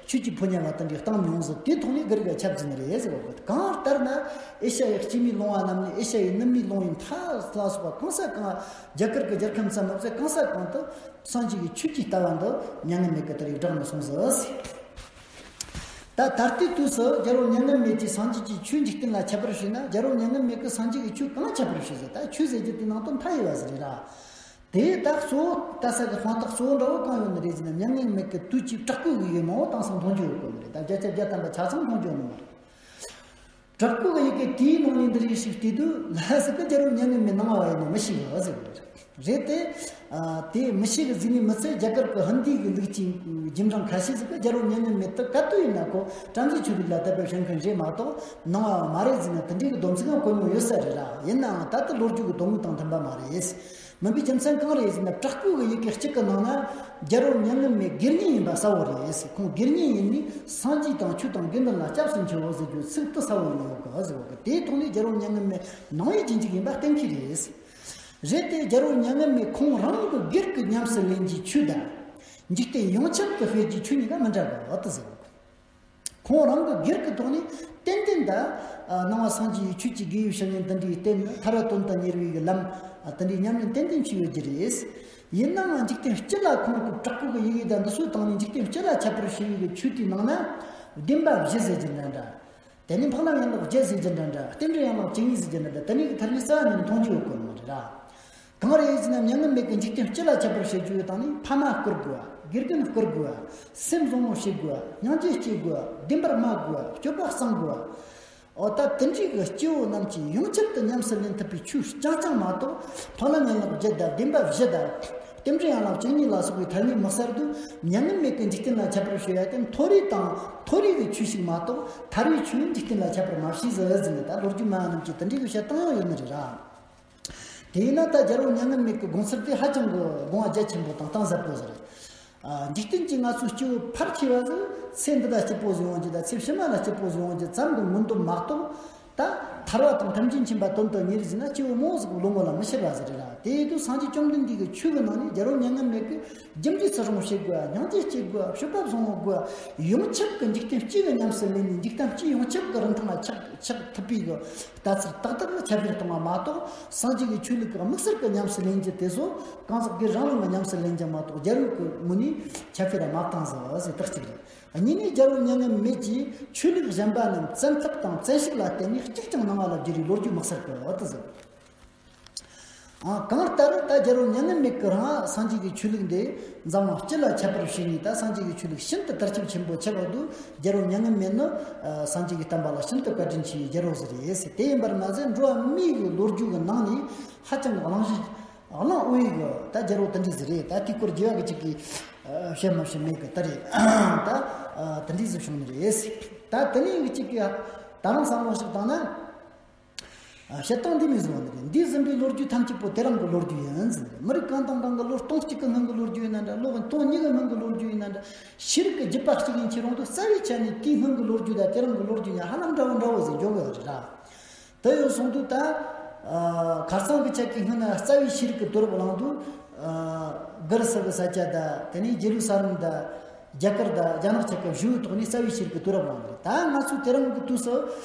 ཆོས་ཀྱི་ཕོ་ཉ་བ་དེ་འདྲའི་བཏང་མྱོང་ཟེར། དེ་ཐོག་ནས་གུ་རུ་ག་ཁྱབ་ཟིན་རེད་ཟེར་བ། གང་ལྟར་ན་ཨེ་ཤ་ཡའི་སྐྱེད་མོས་ལོང་བ་རྣམས་ནས་ཨེ་ཤ་ཡའི་ནུབ་མོས་ལོང་བའི་མཐའ་ལ་སོགས་པ་གང་ས་གང་རྒྱ་གར་གྱི་རྒྱལ་ཁམས་ཙམ་མ་ཟད་གང་ས་གང་དུ་སངས་རྒྱས་ཀྱི་ཆོས་ཀྱི་ལྟ་བ་འདི་མྱ་ངན་མེད་ཀྱི་དེ་རིགས་བསྒྲགས་ནས་སོང་ཟེར། ད་ད་ལྟའི་དུས་སུ་རྒྱལ་བ་མྱ་ངན་མེད་ཀྱིས་སངས་རྒྱས་ཀྱི་ཆོས་འཇིག་རྟེན་ལ་ཁྱབ་པར་བྱས་ན། རྒྱལ་བ་མྱ་ངན་མེད་ཀྱིས་སངས་རྒྱས་ཀྱི་ཆོས་གང་ཁྱབ་པར་བྱས་ཟེར། ད་ཆོས་ཟེར་རྒྱུ་དེ་ནང་དུ་མཐའ་ཡས་པ་ཟེར་རེད་ར། དེ་ད་གཙོ་བོ་ལྟ་ས་གི་དཔང་རྟགས་གཙོ་བོ་འདྲ་བོ་གང་ཡོད་ནི་རེད་ཟེར་ན། མྱ་ངན་མེད་ཀྱི་དུས་ཀྱི་དྲག་པོའི་གི་ཡུལ་མང་བོ་དེང་སང་མཐོང་རྒྱུ་ཡོད་གོ་ནི་རེད། ད་བརྒྱ་ཆ་བརྒྱ་ཐམ་པ་ཆ་ཚང་མཐོང་རྒྱུ་ཡོད་ནི་མ་རེད། དྲག་པོ་གི་ཡི་གེ་དེའི་ནང་ནས་འདི་རིགས་ཤིག་བལྟས་དུས། ལྷ་ཟིག་གི་རྒྱལ་བ་མྱ་ངན་མེད་སྣང་བ་ཡིན་ནོ་མི་ཤེས་གི་ཟེར་གི་རེད། རེད་དེ། ཨ། དེ་མི་ཤེས་གི་ཟིག་ནི་མི་ཚད། རྒྱ་གར་གི་ཧིན་དི་གི་ལུགས་ཀྱི་རྒྱུན་འབྲིང་ཁ་ཤས་ཟིག་གི་རྒྱལ་བ་མྱ་ངན་མེད་དེ་ག་དུས་ཡིན་ན་ཁོ་བྲམ་ཟེ་ཆོས་ལུགས་ལ་དད་པ་བྱེད་མཁན་རེད་མ་གཏོགས་སྣང་བ་མ་རེད་ཟེར་ན། དེ་འདྲའི་གི་སྡོམ་ཚིག་ཡང་གོ་མྱོང་ཡོད་ས་རེད་ར། ཡིན་ནའང་ད་ལྟ་ལོ་རྒྱུས་གི་དོན་དངོས་དང་མཐུན་པ་མ་རེད། མིན་པའི་རྒྱུ་མཚན་གང་རེད་ཟེར་ན། དྲག་པོ་གི་ཡི་གེ་གཅིག་གི་ནང་ན་རྒྱལ་བ་མྱ་ངན་མེད་དགེ་བསྙེན་ཡིན་པ་གསལ་བོ་རེད། ཁོང་དགེ་བསྙེན་ཡིན་ནི་སངས་རྒྱས་དང་ཆོས་དང་དགེ་འདུན་ལ་སྐྱབས་སུ་མཆིའོ་ཟེར་རྒྱུའི་ཚིག་དེ་གསལ་བོ་ཡིན་ཡོད་གི་ཟེར་བ་གི། དེའི་ཐོག་ནས་རྒྱལ་བ་མྱ་ངན་མེད་ནང་པའི་རྗེས་འཇུག་ཡིན་པ་གཏན་འཁེལ་རེད། རེད་དེ། རྒྱལ་བ་མྱ་ངན་མེད་ཁོང་རང་གི་སྒེར་གྱི་ཉམས་སུ་ལེན་གྱི་ཆོས་དང་། འཇིག་རྟེན་ཡོངས་ཁྱབ་ཏུ་སྤེལ་གྱི་ཆོས་གཉིས་ཀ་མི་འདྲ་གི་ཨོ་ཏི་ཟེར་བ་གི། ཁོང་རང་གི་སྒེར་གྱི་ཐོག་ནས་ཏན་ཏན་ད་ཨ་ནང་པ་སངས་རྒྱས་ཀྱི་ཆོས་ཀྱི་དགེ་བའི་བཤེས་གཉེན་དེ་འདྲའི་བསྟེན་ནས་ཐར་པ་དོན་དུ་གཉེར་བའི་གི་ལམ་དེ་འདྲའི་ཉམས་ལེན་ཏན་ཏན་བྱས་ཡོད་ཀྱི་རེད། ཡིན་ནའང་འཇིག་རྟེན་སྤྱི་ལ་ཁོང་གི་དྲག་པོ་གི་ཡི་གེ་དང་འདི་ཚོའི་སྟེང་ནས་འཇིག་རྟེན་སྤྱི་ལ་ཁྱབ་པར་བྱས་པའི་གི་ཆོས་དེའི་ནང་ན་བདེན་པ་བཞི་ཟེར་རྒྱུ་འདྲ་འདྲ། དེ་ནས་འཕགས་ལམ་ཡན་ལག་བརྒྱད་ཟེར་རྒྱུ་འདྲ་འདྲ། རྟེན་འབྲེལ་ཡན་ལག་བཅུ་གཉིས་ཟེར་རྒྱུ་འདྲ་འདྲ། དེ་ནས་གི་ཐ་སྙད་རྩ་བ་ནས་མཐོང་རྒྱུ་ཡོད་གོ་ནི་མ་རེད་ར། གང་རེད་ཟེར་ན། མྱ་ངན་མེད་ཀྱི་འཇིག་རྟེན་སྤྱི་ལ་ཁྱབ་པར་བྱེད་རྒྱུ་ཡོད་དང་ནི། ཕ་མ་བཀུར་དགོས། དགེ་རྒན་བཀུར་དགོས། སེམས་བཟང་བོ་བྱེད་དགོས། སྙིང་རྗེ་སྐྱེ་དགོས། བདེན་པར་སྨྲ་དགོས། སྤྱོད་པ་གཙང་དགོས། འོ་ད་དེ་འདྲའི་གི་སྐྱེ་བོ་རྣམས་ཀྱིས་ཡོངས་ཁྱབ་ཏུ་ཉམས་སུ་ལེན་ཐུབ་པའི་ཆོས་རྐྱང་རྐྱང་མ་གཏོགས། འཕགས་ལམ་ཡན་ལག་བརྒྱད་དང་བདེན་པ་བཞི་དང་། རྟེན་འབྲེལ་ཡན་ལག་བཅུ་གཉིས་ལ་སོགས་པའི་ཐ་སྙད་མི་གསར་དུ། མྱ་ངན་མེད་ཀྱི་འཇིག་རྟེན་ལ་ཁྱབ་པར་བྱེད་ཡ་དེ་མཐོ་རིས་དང་མཐོ་རིས་ཀྱི་ཆོས་ཤིག་མ་གཏོགས། ཐར་བའི་ཆོས་འཇིག་རྟེན་ལ་ཁྱབ་པར་མ་བྱས་ཟེར་ཟེར་ནས། ད་ལོ་རྒྱུས་མང་རྣམས་ཀྱིས་དེ་འདྲའི་གི་བཤད་སྟངས་ཡང་ཡོད་ནི་རེད་ར། དེས་ན་ད་རྒྱལ་བ་མྱ་ངན་མེད་ཀྱི་དགོངས་ཚུལ་དེ་ཧ་ཅང་གི་དགོངས་པ་རྒྱ་ཆེན་པོ་དང་གཏིང་ཟབ་པོ་ཟེར། ཨ། འཇིག་རྟེན་གྱི་ང་ཚོའི་སྐྱེ་བོ་ཕལ་ཆེ་བ་ཟིག་ཚེ་འདི་ལ་སྐྱིད་པོ་ཟིག་ཡོང་རྒྱུ་དང་ཚེ་ཕྱི་མ་ལ་སྐྱིད་པོ་ཟིག་ཡོང་རྒྱུ་ཙམ་གྱི་མངོན་འདོད་མ་གཏོགས། ད་ཐར་བ་དང་ཐམས་ཅད་མཁྱེན་པ་དོན་དུ་གཉེར་ཟེར་ན་སྐྱེ་བོ་མང་ཟིག་གི་བློ་ངོ་ལ་མི་ཤར་བ་ཟིག་རེད་ར། དེ་ཡིན་དུས་སངས་རྒྱས་བཅོམ་ལྡན་འདས་ཀྱི་ཆོས་ཀྱི་ནང་ནས་རྒྱལ་བ་མྱ་ངན་མེད་ཀྱིས་རྒྱུ་འབྲས་ཚུལ་བཟུང་བྱེད་དགོས། སྙིང་རྗེ་སྐྱེ་དགོས། སྤྱོད་པ་བཟང་བོ་དགོས། ཡོངས་ཁྱབ་ཀྱི་འཇིག་རྟེན་སྤྱི་ཡི་ཉམས་སུ་ལེན་ནས་འཇིག་རྟེན་སྤྱི་ཡོངས་ཁྱབ་ཀྱི་རིན་ཐང་ལ་ཆགས་ཆགས་ཐུབ་པའི་གི་ལྟ་ཚུལ་ཏག་ཏག་གི་ཁྱབ་སྤེལ་གཏོང་བ་མ་གཏོགས། སངས་རྒྱས་ཀྱི་ཆོས་ལུགས་ཀྱི་དམིགས་བསལ་གྱི་ཉམས་སུ་ལེན་རྒྱུ་དེ་ཚོ་གང་ཟག་སྒེར་རང་རང་གི་ཉམས་སུ་ལེན་རྒྱུ་མ་གཏོགས། རྒྱལ་ཡོངས་ཀྱི་ངོས་ནས་ཁྱབ་སྤེལ་ར་མ་བཏང་ཟེར་ཟེར་དག་ཅིག་རེད། གཉིས་ནས་རྒྱལ་བ་མྱ་ངན་མེད་ཀྱིས་ཆོས་ལུགས་གཞན་པ་རྣམས་བཙན་ཐབས་དང་བཙན་ཤུགས་ལ་བརྟེན་ནས་གཅིག་ཀྱང་གནང་བ་ལ་བསྒྱུར་བའི་ལོ་རྒྱུས་དམིགས་བསལ་གྱི་འོ་དེ་ཟེར། ཨ། གང་ལྟར་ད་རྒྱལ་བ་མྱ་ངན་མེད་ཀྱིས་རང་སངས་རྒྱས་ཀྱི་ཆོས་ལུགས་འདི་འཛམ་གླིང་སྤྱི་ལ་ཁྱབ་པར་བྱས་ནས། ད་སངས་རྒྱས་ཀྱི་ཆོས་ལུགས་ཤིན་ཏུ་དར་ཁྱབ་ཆེན་པོ་ཆགས་པ་དུས། རྒྱལ་བ་མྱ་ངན་མེད་ནི་ཨ་སངས་རྒྱས་ཀྱི་བསྟན་པ་ལ་ཤིན་ཏུ་བཀའ་དྲིན་ཆེ་བའི་རྒྱལ་པོ་ཟིག་རེད་ཟེར། དེ་ཡིན་པར་མ་ཟད། འགྲོ་བ་མིའི་གི་ལོ་རྒྱུས་ཀྱི་ནང་ནས་ཧ་ཅང་གི་གླེང་གཞི་གླེང་འོས་གི་ད་རྒྱལ་པོ་དེ་འདྲ་ཟིག་རེད། ད་དེའི་སྐོར་རྒྱས་པ་གི་ཅིག་གིས་ཨ་བཤད་མ་བཤད་མེད་གི། ད་རེད། ད་ཨ་དེ་འདྲ་ཟིག་བྱུང་ནི་རེད། ད་དེ་ནས་གི་ཅིག་གིས་ད་རུང་བསམ་བློ་ཞིག་བཏང་ན། ཨ། བཤད་སྟངས་འདི་མི་བཟང་བ་ནི་རེད། འདས་ཟིན་པའི་ལོ་རྒྱུས་ཐམས་ཅད་པོ་དེ་རིང་གི་ལོ་རྒྱུས་ཡིན་ཟེར། མི་རིགས་གང་དང་གང་གི་ལོ་སྟོང་གཅིག་གི་སྔོན་གྱི་ལོ་རྒྱུས་ཡིན་ན་འདྲ། ལོ་སྟོང་གཉིས་ཀྱི་སྔོན་གྱི་ལོ་རྒྱུས་ཡིན་ན་འདྲ། ཤེས་རིག་གི་རྒྱུད་པ་གཅིག་ཡིན་གྱི་རུང་དུ། རྩ་བའི་ཆ་ནས་དེའི་སྔོན་གྱི་ལོ་རྒྱུས་དང་དེ་རིང་གི་ལོ་རྒྱུས་ཡང་ཧ་ལམ་འདྲ་བོ་འདྲ་བོ་ཟིག་འཇོག་གི་ཡོད་རེད་ར། དེ་ཡོད་སོང་དུས་ད། ཨ། ཁ་སང་གི་ཆ་གི་སྔོན་ན་རྩ་བའི་ཤེས་རིག་གི་དུས་རབས་གླེང་དུས། ཨ། གྷི་རི་སི་གི་ས་ཆ་དང་། དེ་ནས་ཇེ་རུ་ས་ལེམ་དང་། རྒྱ་གར་དང་རྒྱ་ནག་ཆ་ག་བཞི་བོའི་ཐོག་ནས་རྩ་བའི་ཤེས་རིག་གི་དུས་རབས་གླེང་གི་རེད། ད་ང་ཚོས་དེ་རིང་གི་དུས་སུ་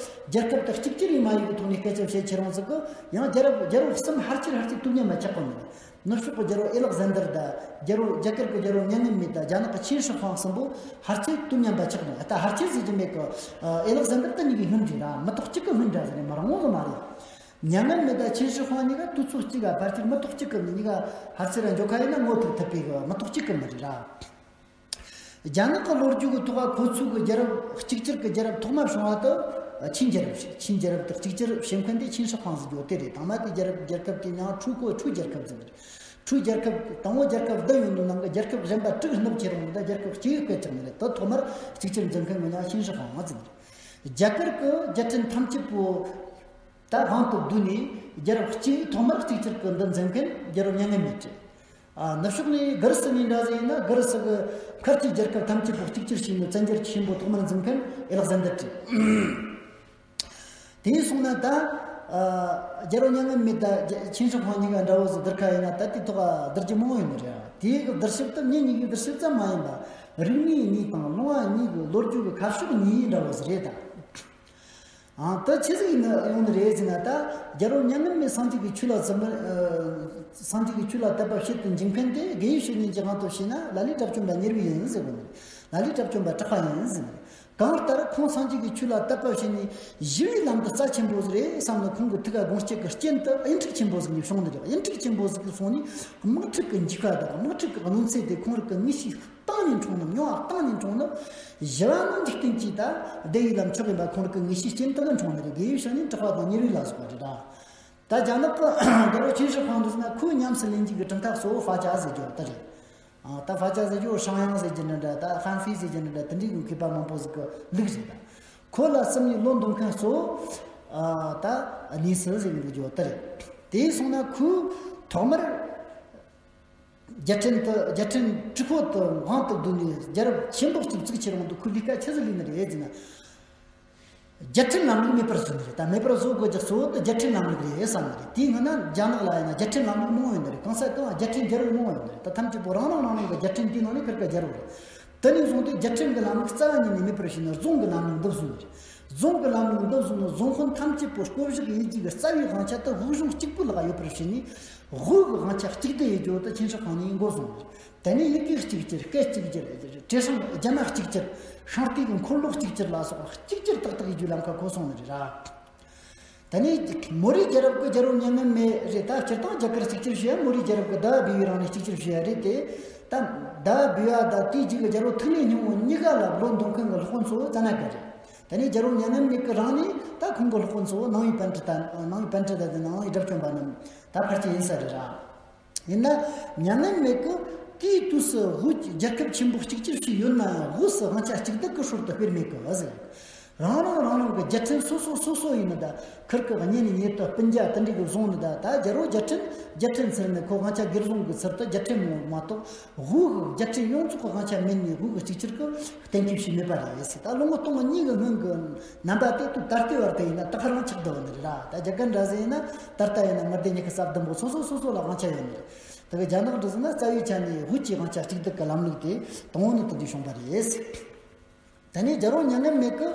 རྒྱལ་ཁབ་དང་གཅིག་གྱུར་ཡིན་མ་ཡིན་གི་ཐོག་ནས་སྐད་ཆ་བཤད་ཁྱེར་ཡོང་ཟིག་གི། ཡང་རྒྱལ་རབས་རྒྱལ་པོ་གསུམ་ཕལ་ཆེར་ཕལ་ཆེར་དུས་མཉམ་མ་ཆགས་གོ་ནི་རེད། ནུབ་ཕྱོགས་ཀྱི་རྒྱལ་པོ་ཨེ་ལག་ཟན་དར་དང་། རྒྱལ་པོ་རྒྱ་གར་གྱི་རྒྱལ་པོ་མྱ་ངན་མེད་དང་རྒྱ་ནག་གི་ཆིན་ཧྲི་ཧྥང་གསུམ་པོ་ཕལ་ཆེར་དུས་མཉམ་པ་ཆགས་ནས། ད་ཕལ་ཆེར་ཟེར་རྒྱུ་མེད་གི། ཨེ་ལག་ཟན་དར་དེ་གཉིས་ཀྱི་སྔོན་རེད་ར། མི་ཐོག་གཅིག་གི་སྔོན་འདྲ་ཟེར་ནས་མ་རང་ངོ་ཟིག་མ་རེད། མྱ་ངན་མེད་དང་ཆིན་ཧྲི་ཧྥང་གཉིས་ཀ་དུས་ཚོད་གཅིག་ག་ཕལ་ཆེར་མི་ཐོག་གཅིག་གི། གཉིས་ཀ་ཕལ་ཆེར་འཇོག་ཁ་ཡིན་ན་ངོ་ཐུག་ཐུབ་པའི་གི་མི་ཐོག་གཅིག་གི་མི་རེད་ར། རྒྱ་ནག་གི་ལོ་རྒྱུས་ཀྱི་ཐོག་ཁོ་ཚོའི་གི་རྒྱལ་རབས་གཅིག་གྱུར་གྱི་རྒྱལ་རབས་ཐོག་མར་བྱུང་བ་དེ་ཆིན་རྒྱལ་རབས་རེད། ཆིན་རྒྱལ་རབས་དེ་གཅིག་གྱུར་བྱེད་མཁན་དེ་ཆིན་ཧྲི་ཧྥང་ཟེར་རྒྱུ་དེ་རེད། དང་མ་དེ་རྒྱལ་རབས་རྒྱལ་ཁབ་དེའི་མིང་ཁྲུའུ་གོ། ཁྲུའུ་རྒྱལ་ཁབ་ཟེར་གི་རེད། ཁྲུའུ་རྒྱལ་ཁབ་དང་པོ་རྒྱལ་ཁབ་བདུན་ཡོད་ནོ་ནང་གི་རྒྱལ་ཁབ་གཞན་པ་དྲུག་སྣུབ་ཁྱེར་ཡོང་ནས་ད་རྒྱལ་ཁབ་གཅིག་སྤེལ་བཅུག་ནི་རེད། དེ་ཐོག་མར་གཅིག་གྱུར་འཛིན་མཁན་ངོ་ཉ་ཆིན་ཧྲི་ཧྥང་ཟེར་གི་རེད། རྒྱ་གར་གྱི་རྒྱལ་ཕྲན་ཐམས་ཅད་པོ་ད་དབང་དུ་བསྡུས་ནས་རྒྱལ་རབས་གཅིག་ཐོག་མར་གཅིག་གྱུར་གྱི་འདི་འཛིན་མཁན་རྒྱལ་པོ་མྱ་ངན་མེད་རེད། ཨ། ནུབ་ཕྱོགས་ནས་གྷི་རི་སི་ནས་འདྲ་ཟིག་ཡིན་ན། གྷི་རི་སི་གི་མཁར་གྱི་རྒྱལ་ཁབ་ཐམས་ཅད་པོ་གཅིག་གྱུར་བྱས་ནས་བཙན་སྒྱུར་ཆེན་པོ་ཐོག་མར་འཛིན་མཁན་ཨེ་ལག་ཟན་དར་རེད། དེ་སོང་ན་ད། ཨ། རྒྱལ་པོ་མྱ་ངན་མེད་དང་ཆིན་ཧྲི་ཧྥང་གཉིས་ཀ་འདྲ་བོ་ཟིག་བསྡུར་ཁ་ཡིན་ན། ད་དེ་ཐོག་བསྡུར་རྒྱུ་མང་བོ་ཡོད་ནི་རེད། དེའི་གི་བསྡུར་ཞིབ་དེ་མྱི་གཉིས་ཀྱི་བསྡུར་ཞིབ་ཙམ་མ་ཡིན་པ། རིག་གནས་གཉིས་དང་ལུང་བ་གཉིས་ཀྱི་ལོ་རྒྱུས་ཀྱི་ཁ་ཕྱོགས་གཉིས་འདྲ་བོ་ཟིག་རེད་ད། ཨང་། དེ་ཆི་ཟིག་ཡིན་ན་ཡོང་ནི་རེད་ཟེར་ན། ད་རྒྱལ་པོ་མྱ་ངན་མེད་སངས་རྒྱས་ཀྱི་ཆོས་ལ་བརྩི་མི། ཨ། སངས་རྒྱས་ཀྱི་ཆོས་ལ་དད་པ་བྱེད་དུ་འཇུག་མཁན་དེ་དགེ་བའི་བཤེས་གཉེན་གྱི་དབང་དུ་བྱས་ན་ལ་ལས་གྲྭ་བཅོམ་པ་གཉེར་བ་ཡིན་ཟེར་གོ་ནི། ལ་ལས་གྲྭ་བཅོམ་པ་གྲགས་པ་ཡིན་ཟེར་ནི། གང་ལྟར་ཁོང་སངས་རྒྱས་ཀྱི་ཆོས་ལ་དད་པ་བྱས་ནས་ཞི་བའི་ལམ་དུ་རྩ་ཆེན་པོ་ཟིག་རེད་བསམ་ནས། ཁོང་གི་ཐུགས་ཀ་དགོངས་བསྐྱེད་ཀྱི་རྐྱེན་དུ་གཡུལ་འཕྲུལ་ཆེན་པོ་ཟིག་ནས་བྱུང་ནི་རེད། གཡུལ་འཕྲུལ་ཆེན་པོ་ཟིག་གིས་སོང་ནས་དམག་འཁྲུག་གི་འཇིགས་པ་དང་དམག་འཁྲུག་གི་གནོད་འཚེ་དེ་ཁོང་རང་གི་ངེས་ཤེས་གཏིང་ནས་འཁྲུངས་ནི། མྱོང་བ་གཏིང་ནས་འཁྲུངས་ནི། ཞི་བ་ནི་འཇིག་རྟེན་གྱི་ད་བདེ་བའི་ལམ་མཆོག་ཡིན་པ་ཁོང་རང་གི་ངེས་ཤེས་རྐྱེན་དུ་ལ་འཁྲུངས་ནི་རེད། དགེ་བའི་བཤེས་གཉེན་གྲགས་པ་དང་ཉེ་བའི་ལ་སོགས་པ་རེད་ད། ད་རྒྱ་ནག་གི་རྒྱལ་པོ་ཆིན་ཧྲི་ཧྥང་འདི་ཟེར་ན་ཁོས་ཉམས་སུ་ལེན་རྒྱུ་གི་གྲུབ་མཐའ་གཙོ་བོ་ཧྥ་ཅ་ཟེར་རྒྱུ་དེ་རེད། ཨ། ད་ཧྥ་ཅ་ཟེར་རྒྱུ་ཧྲང་ཡང་ཟེར་རྒྱུ་འདྲ་འདྲ། ད་ཧྥན་ཧྥི་ཟེར་རྒྱུ་འདྲ་འདྲ། དེ་འདྲའི་གི་མཁས་པ་མང་པོ་ཟིག་གི་ལུགས་རེད་ད། ཁོ་ལ་གསུམ་ནས་བློ་འདོན་མཁན་གཙོ་བོ། ཨ། ད་ནི་སི་ཟེར་གི་འདུག་རྒྱུ་དེ་རེད། དེ་སོང་ན་ཁོས་ཐོག་མར་རྒྱལ་ཕྲན་དུ། རྒྱལ་ཕྲན་གྲི་ཁོལ་དུ་དབང་དུ་བསྡུས་ནས་རྒྱལ་རབས་ཆེན་པོ་གཅིག་བཙུགས་ཁྱེར་འོང་དུས་ཁོས་ལས་ཀ་ཆི་ཟིག་ལས་ནི་རེད་ཟེར་ན། རྒྱལ་ཕྲན་ལམ་ལུགས་མེད་པར་བཟོས་ནི་རེད། ད་མེད་པར་བཟོ་དགོས་རྒྱུ་གཙོ་བོ་དེ་རྒྱལ་ཕྲན་ལམ་ལུགས་རེད་བསམ་ནི་རེད། དེའི་སྔོན་ན་རྒྱ་ནག་ལ་ཡིན་ན་རྒྱལ་ཕྲན་ལམ་ལུགས་མང་བོ་ཡོད་ནི་རེད། གང་ས་གང་རྒྱལ་ཕྲན་རྒྱལ་པོ་མང་བོ་ཡོད་ནི་རེད། ད་ཐམས་ཅད་པོ་རང་རང་རང་རང་གི་རྒྱལ་ཕྲན་དེའི་ནང་ནས་ཁེར་ཁ་རྒྱལ་པོ་རེད། དེ་ནས་བཟུང་སྟེ་རྒྱལ་ཕྲན་གྱི་ལམ་ལུགས་རྩ་བ་ཉིད་ནས་མེད་པར་བྱས་ནས་རྫོང་གི་ལམ་ལུགས་འདི་བཟུང་ནི་རེད། རྫོང་གི་ལམ་ལུགས་འདི་བཟུང་ནས་རྫོང་དཔོན་ཐམས་ཅད་པོ་བསྐོ་གཞག་ཡེད་རྒྱུ་གི་རྩ་བའི་དབང་ཆ་དེ་དབུགས་གཞུང་གཅིག་པུ་ལ་ཡོད་པར་བྱས་ནས། དབུས་ཀྱི་དབང་ཆ་གཅིག་སྡུད་ཡེད་རྒྱུ་དེ་ཆིན་ཧྲི་ཧྥང་ནས་འགོ་བཟུང་བ་རེད། དེ་ནས་ཡི་གེ་གཅིག་གྱུར། སྐད་གཅིག་གྱུར། བྲེ་སྲང་རྒྱ་མ་གཅིག་གྱུར། ཤིང་རྟའི་གི་འཁོར་ལོ་གཅིག་གྱུར་ལ་སོགས་པ་གཅིག་གྱུར་ཏག་ཏག་ཡེད་རྒྱུའི་ལམ་ཁ་ཁོ་སོང་ནི་རེད་ར། དེ་ནས་མོ་རའི་རྒྱལ་རབས་ཀྱི་རྒྱལ་པོ་མྱ་ངན་མེད་རེད། ད་སྤྱིར་བཏང་རྒྱ་གར་གཅིག་གྱུར་བྱས། མོ་རའི་རྒྱལ་རབས་ཀྱི་ཟླ་བ་བྷེ་བྷེ་རང་ནས་གཅིག་གྱུར་བྱས་རེད་དེ། ད་ཟླ་བ་བྷེ་བྷེ་དང་དེའི་རྗེས་ཀྱི་རྒྱལ་པོ་ཐུགས་ལས་སྙིང་པོ་གཉིས་ཀ་ལ་བློ་འདོན་མཁན་གྱི་སློབ་དཔོན་གཙོ་བོ་ཙ་ན་ག་རེད། དེ་ནས་རྒྱལ་པོ་མྱ་ངན་མེད་ཀྱི་རིང་ནས་ད་ཁོང་གི་སློབ་དཔོན་གཙོ་བོ་ནང་པའི་པཎྜི་ཏ། ནང་པའི་པཎྜི་ཏ་དེ་ནང་པའི་དགྲ་བཅོམ་པ་རྣམས་ད་ཕལ་ཆེར་ཡིན་ས་རེད་ར། ཡིན་ན་མྱ་ངན་མེད་ཀྱིས་དེའི་དུས་སུ་དབུས་ཀྱི་རྒྱལ་ཁབ་ཆེན་པོ་གཅིག་གྱུར་ཞིག་ཡོད་ན་ཡང་། དབུས་སུ་དབང་ཆ་གཅིག་སྡུད་ཀྱི་ཧྲུལ་དུ་སྤེལ་མེད་ཀི་ཟེར། རང་རང་རང་རང་གི་རྒྱལ་ཕྲན་སོ་སོ་སོ་སོ་ཡིན་ནི་ད། ཁིར་གི་གཉེན་ནས་ཉེ་དུ་སྤུན་ཀྱག་དེ་འདྲ་གིས་བཟུང་ནི་ད། ད་རྒྱལ་པོ་རྒྱལ་ཕྲན་རྒྱལ་ཕྲན་ཟེར་ནས་ཁོ་དབང་ཆ་སྒེར་བཟུང་གི་ཚུལ་དུ་རྒྱལ་ཕྲན་མང་བོ་མ་གཏོགས། དབུས་ཀྱི་རྒྱལ་ཕྲན་ཡོངས་རྫོགས་ཀྱི་དབང་ཆ་མེད་ནས་དབུས་ཀྱི་གཅིག་གྱུར་གྱི་གཏན་འཁེལ་བྱས་མེད་པ་རེད་ཟེར། ད་ལོ་ངོ་སྟོང་གི་གཉིས་ཀྱི་སྔོན་གྱི་རྣམ་པ་དེ་དུས་ད་ལྟའི་བར་དུ་ཡིན་ན་ད་ག་རང་ཆགས་བསྡད་ཡོད་ནི་རེད་ར། ད་རྒྱ་གར་འདྲ་ཟིག་ཡིན་ན་ད་ལྟ་ཡིན་ན་ངི་ཟླ་ཉི་ཤུ་རྩ་བདུན་པོ་སོ་སོ་སོ་སོ་ལ་དབང་ཆ་ཡོད་ནི་རེད། དེ་གི་རྒྱ་ནག་འདྲ་ཟིག་ན་རྩ་བའི་ཆ་ནས་དབུས་ཀྱི་དབང་ཆ་གཅིག་སྡུད་ཀྱི་ལམ་ལུགས་དེ་དང་པོ་ནས་དེ་འདྲ་བྱུང་བ་རེད། དེ་ནས་རྒྱལ་པོ་མྱ་ངན་མེད་ཀྱིས་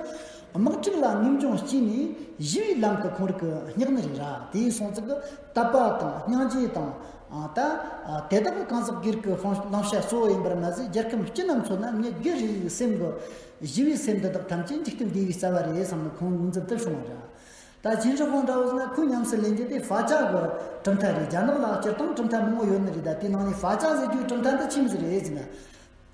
དམག་འཁྲུག་ལ་ངེས་འབྱུང་སྐྱེས་ནས་ཞི་བའི་ལམ་དུ་ཁོང་རང་གིས་བསྙེགས་ནི་རེད་ར། དེ་སོང་ཙི་གི་དད་པ་དང་སྙིང་རྗེ་དང་། ཨ། ད་དེ་དག་གང་ཟག་སྒེར་གྱི་བླང་བྱ་གཙོ་བོ་ཡིན་པར་མ་ཟད། རྒྱལ་ཁམས་སྤྱི་རྣམས་མཚོན་ན་མྱི་སྒེར་རེ་རེའི་སེམས་ཀྱི་ཞི་བའི་སེམས་འདི་དག་ཐམས་ཅད་འཇིག་རྟེན་བདེ་བའི་རྩ་བ་རེད་བསམ་ནས་ཁོང་ངོས་འཛིན་དུ་བྱུང་བ་རེད། ད་ཆིན་ཧྲི་ཧྥང་འདྲ་བོ་ཟེར་ན་ཁོས་ཉམས་སུ་ལེན་རྒྱུ་དེ་ཧྥ་ཅ་གི་གྲུབ་མཐའ་རེད། རྒྱ་ནག་ལ་སྤྱིར་བཏང་གྲུབ་མཐའ་མང་བོ་ཡོད་ནི་རེད། ད་དེའི་ནང་ནས་ཧྥ་ཅ་ཟེར་རྒྱུའི་གྲུབ་མཐའ་འདི་ཆི་མོ་ཟིག་རེད་ཟེར་ན།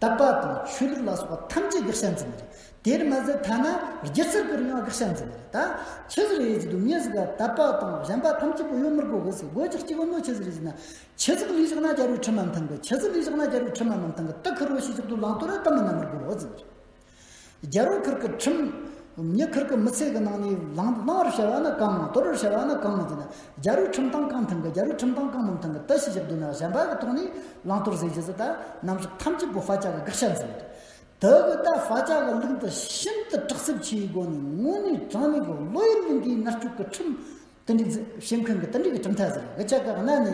དད་པ་དང་ཆོས་ལུགས་ལ་སོགས་པ་ཐམས་ཅད་དགག་བྱ་འཛིན་ནི་རེད། དེར་མ་ཟད་ཐ་ན་སྒྱུ་རྩལ་གྱི་རིགས་ཡང་དགག་བྱ་འཛིན་ནི་རེད། ད་ཆི་ཟིག་རེད་ཟེར་དུས་མྱི་ཟིག་ག་དད་པ་དང་གཞན་པ་ཐམས་ཅད་པོ་ཡོད་མི་དགོས་གི་ཟེར། དགོས་རྒྱུ་གཅིག་པོ་ནི་ཆི་ཟིག་རེད་ཟེར་ན། ཆི་ཟིག་ལས་བཞག་ན་རྒྱལ་པོའི་ཁྲིམས་མ་མཐུན་གི། ཆི་ཟིག་ལས་བཞག་ན་རྒྱལ་པོའི་ཁྲིམས་མ་མ་མཐུན་གི། དེ་ཁེར་རོ་ཞེས་བཞག་དུས་བླང་དོར་ར་གཏན་ནས་མི་དགོས་ཟེར་ནི་རེད། རྒྱལ་པོ་ཁིར་གི་ཁྲིམས། མྱི་ཁིར་གི་མི་ཚེ་གི་ནང་ནས་བླང་བླང་བར་བྱ་བ་ནི་གང་། དོར་བར་བྱ་བ་ནི་གང་ཟེར་ན། རྒྱལ་པོའི་ཁྲིམས་དང་གང་མཐུན་གི། རྒྱལ་པོའི་ཁྲིམས་དང་གང་མི་མཐུན་གི། དེ་ཞིག་བཞག་དུས་ན་གཞན་པ་གི་ཐོག་ནས་བླང་དོར་ཟེར་རྒྱུ་ཟིག་ད་རྣམ་གཞག་ཐམས་ཅད་པོ་ཧྥ་ཅ་གི་དགག་བྱ་འཛིན་རེད། དེ་གི་ད་ཧྥ་ཅ་གི་ལུགས་འདི་ཤིན་ཏུ་དྲག་རྩུབ་ཆེ་བའི་སྒོ་ནས་དངོས་གནས་དྲང་གནས་གི་བློ་ཡུལ་ལས་འདས་མནར་གཅོད་གི་ཁྲིམས། དེ་འདྲའི་བྱེད་མཁན་གྱི་དེ་འདྲའི་གི་གྲུབ་མཐའ་ཟེར། ང་ཅག་ག་གནའ་ནས་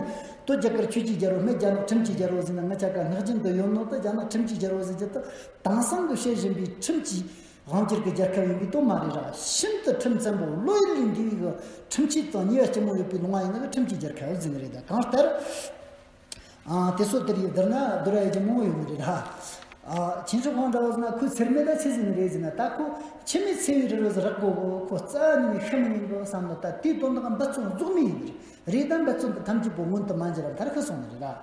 སྟོད་རྒྱ་གར་ཆོས་ཀྱི་རྒྱལ་པོ། སྨད་རྒྱ་ནག་ཁྲིམས་ཀྱི་རྒྱལ་པོ་ཟེར་ན། ང་ཅག་ག་ངག་རྒྱུན་དུ་ཡོད་ནོ་དེ། རྒྱ་ནག་ཁྲིམས་ཀྱི་རྒྱལ་པོ་ཟེར་རྒྱུ་དེ་དེང་སང་གི་བཤད་བཞིན་པའི་ཁྲིམས་ཀྱི་དབང་སྒྱུར་གྱི་རྒྱལ་ཁབ་ཡིན་པའི་དོན་མ་རེད་ར། ཤིན་ཏུ་ཁྲིམས་བཙན་པོ་བློ་ཡུལ་ལས་འདས་པའི་གི་ཁྲིམས་ཆད་དང་ཉེས་པ་ལྕི་མོ་ཡོད་པའི་ལུང་བ་ཡིན་ན་གི་ཁྲིམས་ཀྱི་རྒྱལ་ཁབ་ཟེར་ནི་རེད། ད་གང་ལྟར། ཨ། དེ་ཚོ་དེར་ཡི་བསྡུར་ན་བསྡུར་བ་ཡི་གེ་མང་བོ་ཡོད་ནི་རེད་ལ། ཨ། ཆིན་ཧྲི་ཧྥང་འདྲ་བོ་ཟེར་ན་ཁོའི་ཚེར་མ་ད་ཆི་ཟིག་ནི་རེད་ཟེར་ན། ད་ཁོ་འཆི་མེད་ཚེ་བའི་རི་རུ་ཟིག་རག་གོ་གོ། ཁོ་རྩ་ནས་ནི་ཤི་མི་ཉན་གོ་བསམ་ནི། ད་དེའི་དོན་དག་འབད་བརྩོན་རྫོགས་མེད་ཡིན་ནི་རེད། རེད། ད་འབད་བརྩོན་དེ་ཐམས་ཅད་པོ་སྔོན་དུ་མ་འགྱུར་བར་མཐར་ཤི་སོང་ནི་རེད་ལ།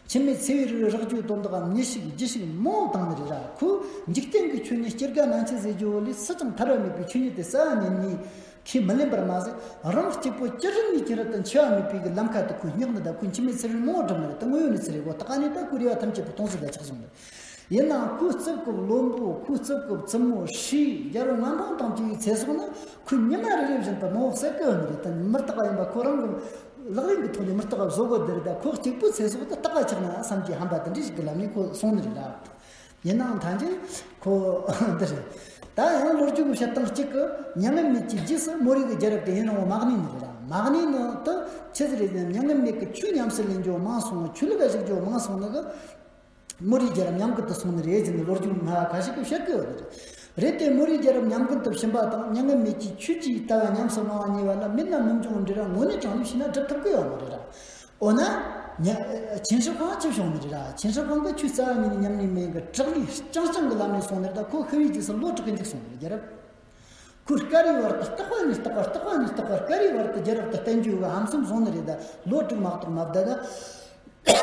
འཆི་མེད་ཚེ་བའི་རི་རུ་རག་རྒྱུའི་དོན་དག་མྱི་ཤིག་རྒྱུ་ཤིག་མང་བོ་བཏང་ནི་རེད་ལ། ཁོས་འཇིག་རྟེན་གྱི་ཆོས་ཉིད་སྐྱེ་རྒ་ན་འཆི་ཟེར་རྒྱུ་བོ་ལས་སུ་ཀྱང་ཐར་བ་མེད་པའི་ཆོས་ཉིད་དེ་རྩ་ནས་ནི། ཁས་མི་ལེན་པར་མ་ཟད། རང་གཅིག་པོ་ཅི་རིགས་ནས་ཅི་རིགས་དུ་འཆི་བ་མེད་པའི་གི་ལམ་ཁ་དེ་ཁོས་བསྙེགས་ནི་ད། ཁོས་འཆི་མེད་ཚེ་རིང་མང་བོ་བསྒྲུབས་ནི་རེད། དེ་དངོས་ཡོད་ནི་ཚེ་རིང་གོ། ད་ག་ནས་ད་ཁོའི་རེ་བ་ཐམས་ཅད་པོ་སྟོང་ཟད་ལ་ཆགས་སོང་ནི་རེད། ཡིན་ནའང་ཁོའི་རྩིབས་ཀྱི་བློན་པོ། ཁོའི་རྩིབས་ཀྱི་བཙུན་མོ། ཧྲིའི་རྒྱལ་པོ་ངན་སྤངས་དང་བཅས་པའི་ཚེ་སྲོག་ནི་ཁོས་ཉི་མ་རེ་རེ་བཞིན་དུ་མང་བོ་བསད་གི་ཡོད་ནི་རེད། ད་མི་རྟག་པ་ཡིན་པ་ཁོ་རང་གི་ལག་ལེན་གྱི་ཐོག་ནས་མི་རྟག་པ་བཟོ་དགོས་འདི་རེད། ད་ཁོ་གཅིག་པུའི་ཚེ་སྲོག་དེ་རྟག་པ་ཆགས་ན་བསམ་གྱི་ཧམ་པ་དེ་འདྲ་ཞིག་གི་ལམ་ནས་ཁོ་སོང་ནི་རེད་ལ། ཡིན་ནའང་ཐང་ཆེན་ཁོ་འདི་རེད། ད་ཡང་ལོ་རྒྱུས་ཀྱི་བཤད་སྟངས་གཅིག་གི་མྱ་ངན་མེད་ཀྱི་རྗེས་སུ་མོ་རའི་གི་རྒྱལ་རབས་དེ་ཡུན་རིང་བོ་མ་གནས་ནི་རེད་ལ། མ་གནས་ནི་དེ་ཆི་ཟིག་རེད་ཟེར་ན། མྱ་ངན་མེད་ཀྱི་ཆོས་ཉམས་སུ་ལེན་རྒྱུ་མང་སོང་། ཆོས་ལུགས་ལ་ཞུགས་རྒྱུ་མང་སོང་ནི་གི་མོ་རའི་རྒྱལ་རབས་ཉམས་རྒུད་དུ་སོང་ནི་རེད་ཟེར་ནས་ལོ་རྒྱུས་སྨྲ་བ་ཁ་ཤས་ཀྱིས་བཤད་གི་ཡོད་ནི་རེད། རེད་དེ་མོ་རའི་རྒྱལ་རབས་ཉམས་རྒུད་དུ་ཕྱིན་པ་དང་མྱ་ངན་མེད་ཀྱི་ཆོས་ཀྱི་ལྟ་བ་ཉམས་སུ་བླང་བ་གཉིས་བར་ལ་མེད་ན་མི་འབྱུང་འབྲེལ་བ་དངོས་གནས་དྲང་གནས་བྱས་ན་སྒྲུབ་ཐུབ་ཀྱི་ཡོད་མ་རེད་ར། འོ་ན། ཉ- ཆེན་ཧྲི་ཧྥང་ཅི་བྱུང་ནི་རེད་ར། ཆེན་ཧྲི་ཧྥང་གི་ཆོས་རྩ་བ་ཉིད་ནས་ཉམས་ནས་མེད་གི་དྲག་ལས་རྐྱང་རྐྱང་གི་ལམ་ནས་སོང་ནི་རེད། ད་ཁོ་ཤི་བའི་རྗེས་སུ་ལོ་དྲུག་གི་འཇུག་སོང་ནི་རེད། རྒྱལ་རབས། ཁོའི་སྐ་རེའི་བར་དུ་རྟག་པ་ནས་རྟག་པ་རྟག་པ་ནས་རྟག་པ་སྐ་རེའི་བར་དུ་རྒྱལ་རབས་དེ་བསྟན་རྒྱུ་གི་ཧམ་སེམས་བཟུང་ནི་རེད། ད་ལོ་དྲུག་མ་གཏོགས་མ་བསྡད་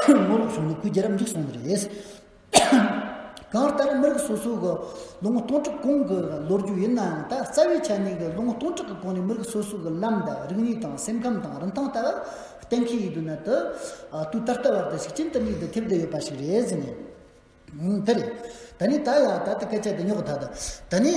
ད། ངོ་ལོག་བྱུང་ནས་ཁོའི་རྒྱལ་རབས་འཇིག་སོང་ནི་རེད། གང་ལྟར་མི་རིགས་སོ་སོ་གི་ལོ་ངོ་སྟོང་ཕྲག་གོང་གི་ལོ་རྒྱུས་ཡིན་ནའང་། ད་རྩ་བའི་ཆ་ནས་གི་ལོ་ངོ་སྟོང་ཕྲག་གི་གོང་ནས་མི་རིགས་སོ་སོ་གི་ལམ་དང་རིག་གནས་དང་སེམས་ཁམས་དང་རིན་ཐང་ལྟ་བུ་གཏན་འཁེལ་ཡིན་དུས་ན། དུ་ཨ་དུས་ད་ལྟ་བར་དུ་ཤུགས་རྐྱེན་དུ་ནས་དུ་ཐེབས་བསྡད་ཡོད་པ་ཞིག་རེད་ཟེར་ནས། ཨང་། དེ་རེད། ད་ནི་ད་ཡ་ད་ལྟ་སྐད་ཆ་དེ་ཉོག་ད་ད་ད་ནི།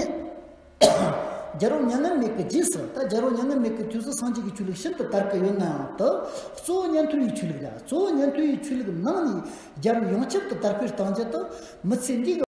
རྒྱལ་པོ་མྱ་ངན་མེད་ཀྱི་རྗེས་སུ། ད་རྒྱལ་པོ་མྱ་ངན་མེད་ཀྱི་དུས་སུ་སངས་རྒྱས་ཀྱི་ཆོས་ལུགས་ཤིན་ཏུ་དར་གི་ཡོད་ནའང་། དུ་གཙོ་བོ་ཉན་ཐོས་ཀྱི་ཆོས་ལུགས་ལ། གཙོ་བོ་ཉན་ཐོས་ཀྱི་ཆོས་ལུགས་ནང་ནས་རྒྱལ་པོ་ཡོངས་ཁྱབ་ཏུ་དར་སྤེལ་བཏང་རྒྱུ་དུ་མི་ཚེ་འདི་གི་